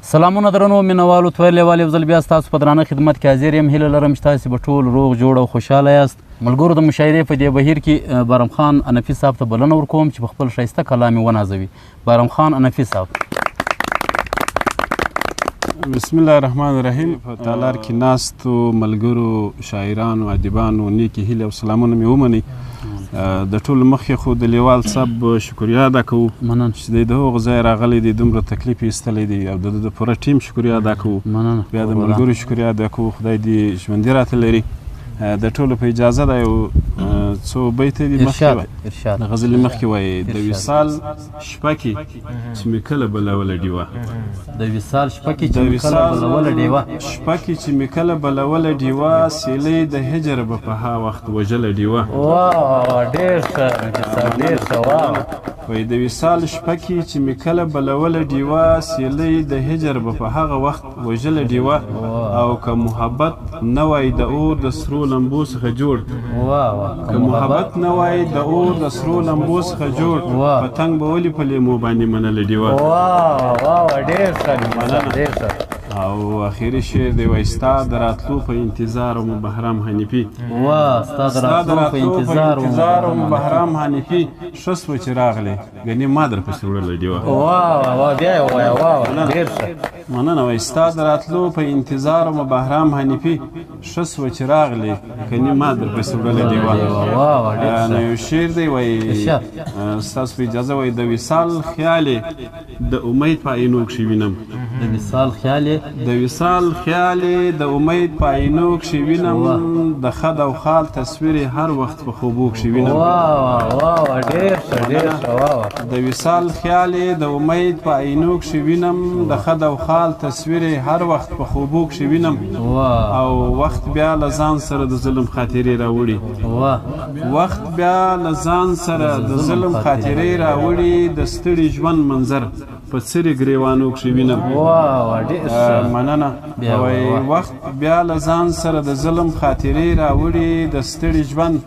سلامونه درنو مینوالو، تویلوال، یو ځل بیا ستاسو په درانه خدمت کې حاضر یم. هیله لرم چې تاسې به ټول روغ جوړ او خوشحاله یاست. ملګرو، د مشاعرې په دې بهیر کې بارم خان انفي صاحب ته بلنه ورکوم چې په خپل ښایسته کلام یې ونازوي. بارم خان انفي صاحب. بسم الله الرحمن الرحیم. په تالار کې ناستو ملګرو، شاعرانو، ادیبانو، نیکې هیلې او سلامونه مې ومنئ. د ټولو مخکې خو د لیوال صاحب شکریا ادا کوو مننه چې دی د هغه ځای راغلی دی، دومره تکلیف یې ایستلی دی، او د ده د پوره ټیم شکریا ادا کوو. مننه. بیا د ملګرو شکریا ادا کوو، خدای دې ژوندي راته لري. د ټولو په اجازه دا یو څو بیته دي مخکې وایي، ارشاد د غزلې مخکې وایي. د وصال شپه کې چې مې کله بلوله ډیوه، د وصال شپه کې چې د مې کله وصال بلوله ډیوه، شپه کې چې مې کله بلوله ډیوه، سیلۍ د هجر به په ها وخت وژله ډیوه. واه، ډېر ښه صاحب، ډېر ښه. واه. وایي د وصال شپه کې چې مې کله بلوله ډیوه، سیلۍ د هجر به په هغه وخت وژله ډیوه. او که محبت نه وای د اور د سرو لمبو څخه جوړ، واه واه، که محبت نه وای د اور د سرو لمبو څخه جوړ، پتنګ به ولې په لیمو باندې منله ډیوه. واه واه، ډېر ښه، ډېر ښه. او اخري شعر دی، وایي ستا د راتلو په انتظار وم بهرام حنیفي. واه، ستا د ستا د راتلو په راتلو په انتظار وم انتظار وم بهرام حنیفي، ښه سوه چې راغلې، ګنې ما درپسې وړله ډیوه. واه واه، بیا یې ووایه. واه واه، ډېر ښه. مننه. وایي ستا د راتلو په انتظار وم بهرام حنیفي، ښه سوه چې راغلې، ګنې ما درپسې وړله ډیوه. واه واه، ډېر نو ښه. یو شعر دی، وایي ارشاد. ستاسو په اجازه، وایي د وصال خیال یې د امید په عینو کښې وینم. د وصال خیال یې د وصال خیال یې د امید په عینو کښې وینم، د خد او خال تصویر یې هر وخت په خوبو کښې وینم. واه واه واه، ډېر ښه، ډېر ښه. واه واه. د وصال خیال یې د امید په عینو کښې وینم، د خد او خال تصویر یې هر وخت په خوبو کښې وینم. واه. او وخت بیا له ځان سره د ظلم خاطرې راوړي. واه. وخت بیا له ځان سره د ظلم خاطرې راوړي، د ستړي ژوند منظر په څرې ګریوانو کښې وینم. واه واه، ډېر ښه. مننه. بیا وایي واه. وخت بیا له ځان سره د ظلم خاطرې راوړي، د ستړي ژوند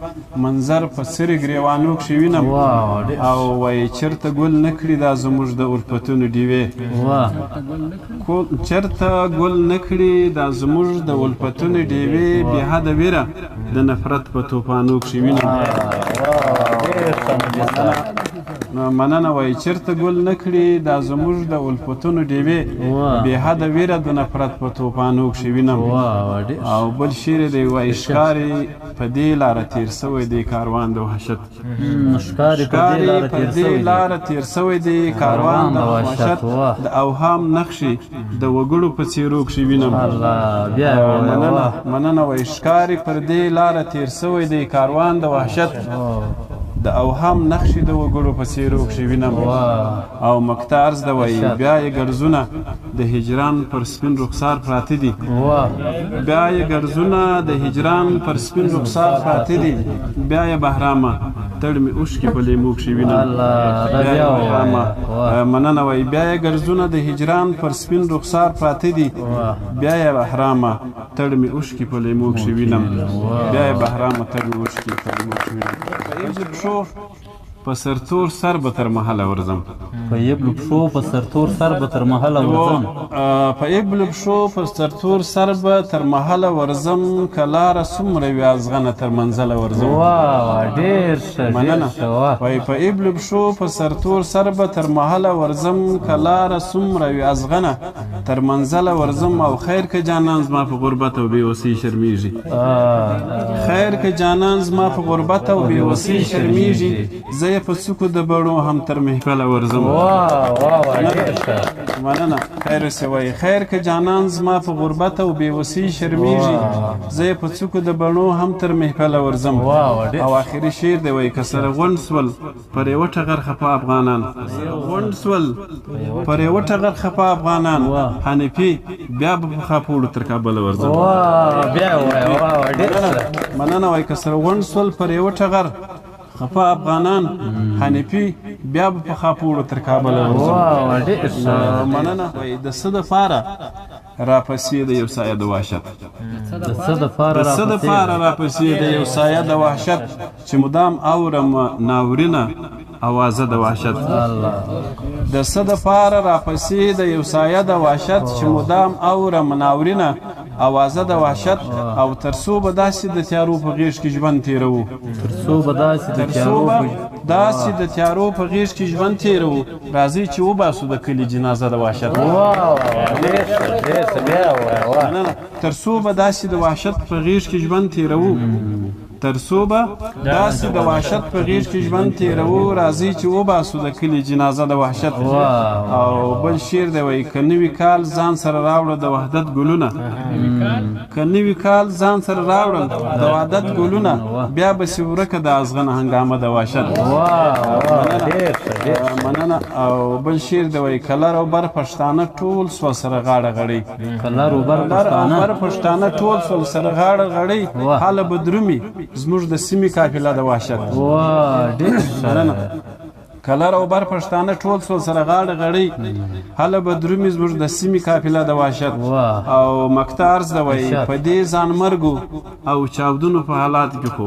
منظر په څرې ګریوانو کښې وینم. واه واه، ډېر او وایي چېرته ګل نه کړي دا زموږ د الفتونو ډیوې. واه. چېرته ګل نه کړي دا زموږ د الفتونو ډیوې، بې حده ویره د نفرت په توپانو کښې وینم. واه، ډېر ښه نبي صاحب. مننه. وایي چېرته ګل نه کړي دا زموږ د الفتونو ډیوې، واه. بې حده ویره د نفرت په توپانو کښې وینم. واه واه، ډېر او بل شعر دی، وایي ښکاري په دې لاره تېر سوی دی کاروان د وحشت. ښکاري په دې ښکاري لاره په تېر دې سوی دی لاره تېر سوی دی کاروان د وحشت، واه. د اوهام نقشې د وګړو په څېرو کښې وینم. الله، بیا یې ووایه. مننه. واه. مننه. وایي ښکاري پر دې لاره تېر سوی دی کاروان د وحشت، د اوهام نقشې د وګړو په څېرو کښې وینم. واه. او مقطع عرض ده، وایي ارشاد. بیا یې ګرزونه د هجران پر سپین رخسار پراته دي. واه. بیا یې ګرزونه د هجران پر سپین رخسار پراته دي، بیا یې بهرامه تړمې اوښکې په لیمو کښې وینم. الله، دا بیا یې بیا ووایه. بهرامه. واه. مننه. وایي بیا یې ګرزونه د هجران پر سپین رخسار پراته دي، واه. بیا یې بهرامه تړمې اوښکې په لیمو کښې وینم. واه. بیا یې بهرامه تړمې اوښکې په لیمو کښې وینم. په یبلو پښو په سرتور سر به تر محله ورځم. په یبلو پښو په سرتور سر به تر محله ورځم. په یبلو پښو په سرتور سر به تر محله ورځم، که لاره څومره وي ازغنه تر منزله ورځم. واه واه، ډېر ښه، ډېر مننه. ښه. واه. وایي په یبلو پښو په سرتور سر به تر محله ورځم، که لاره څومره وي ازغنه تر منزله ورځم. او خیر که جانان زما په غربت او بې وسۍ شرمېږي. خیر که جانان زما په غربت او بې وسۍ شرمېږي، زه یې په څوکو د بڼو هم تر محفله ورځم. واه واه واه، ډېر ښه. مننه. خیر اوسې. وایي خیر که جانان زما په غربت او بې وسۍ شرمېږي، زه یې په څوکو د بڼو هم تر محفله ورځم. واه واه، ډېر او آخري شعر دی، وایي که سره غونډ سول پر یوه ټغر خفه افغانان، غونډ سول پر یوه ټغر خفه افغانان، حنیفي بیا به په خاپوړو تر کابله ورځم. واه، بیا ووایه. واه واه، ډېر ښه. مننه. وایي که سره غونډ سول پر یوه ټغر خفه افغانان، حنیفي بیا به په خاپوړو تر کابله ورځم. واه واه، ډېر ښه. مننه. وایي د څه دپاره راپسې د یو سایه د وحشت، د څه دپاره د څه دپاره راپسې د یو سایه د وحشت، چې مدام اورم ناورینه اوازه د وحشت. د څه دپاره راپسې د یو سایه د وحشت، چې مدام اورم ناورینه اوازه د وحشت. او تر څو به داسې د تیارو په غېږ کې ژوند تېروو، تر څو به داسې د تر څو تیارو به په داسې د تیارو په غېږ کې ژوند تېروو، راځئ چې وباسو د کلي جنازه د وحشت. واه واه، ډېر ښه، ډېر ښه، بیا ووایه. واه. مننه. تر څو به داسې د وحشت په غېږ کې ژوند تېروو، تر څو به داسې د وحشت په غېږ کې ژوند تېروو، راځئ چې وباسو د کلي جنازه د وحشت. او بل شعر دی وایي، که نوي کال ځان سره راوړه د وحدت ګلونه، که نوي کال ځان سره راوړل د وحدت ګلونه، بیا به سي ورکه د ازغن هنګامه د وحشت. واه واه، ډېر ښه، ډېر ښه. مننه. او بل شعر دی وایي، که لر او بر پښتانه ټول سول سره غاړه غړۍ، که لر او بر لر او پښتانه بر پښتانه ټول سول سره غاړه غړۍ، واه. هله به درومي زموږ د سیمې قافله د وحشت. واه، ډېر ښه. مننه. که لر او بر پښتانه ټول سول سره غاړه غړۍ، هله به درومي زموږ د سیمې قافله د وحشت. واه. او مکته عرض دی وایي، ارشاد. په دې ځانمرګو او چاودونو په حالات کې خو،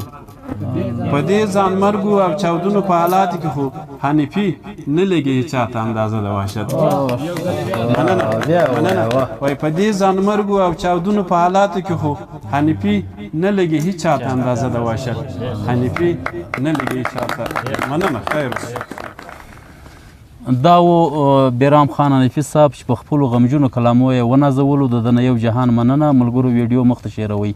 په دې ځانمرګو او چاودونو په حالات کې خو حنیفي نه لګي هیچا ته اندازه د وحشت. مننه. بیا ووایه. مننه. واه. وایي په دې ځانمرګو او چاودونو په حالاتو کې خو حنیفي نه لګي هیچا ته اندازه د وحشت، حنیفي نه لګي هیچا ته. مننه. خیر اوسې. دا و بیرام خان حنیفي صاحب چې په خپلو غمجنو کلامو یې ونازولو. د ده نه یو جهان مننه. ملګرو ویډیو مخته شیروئ.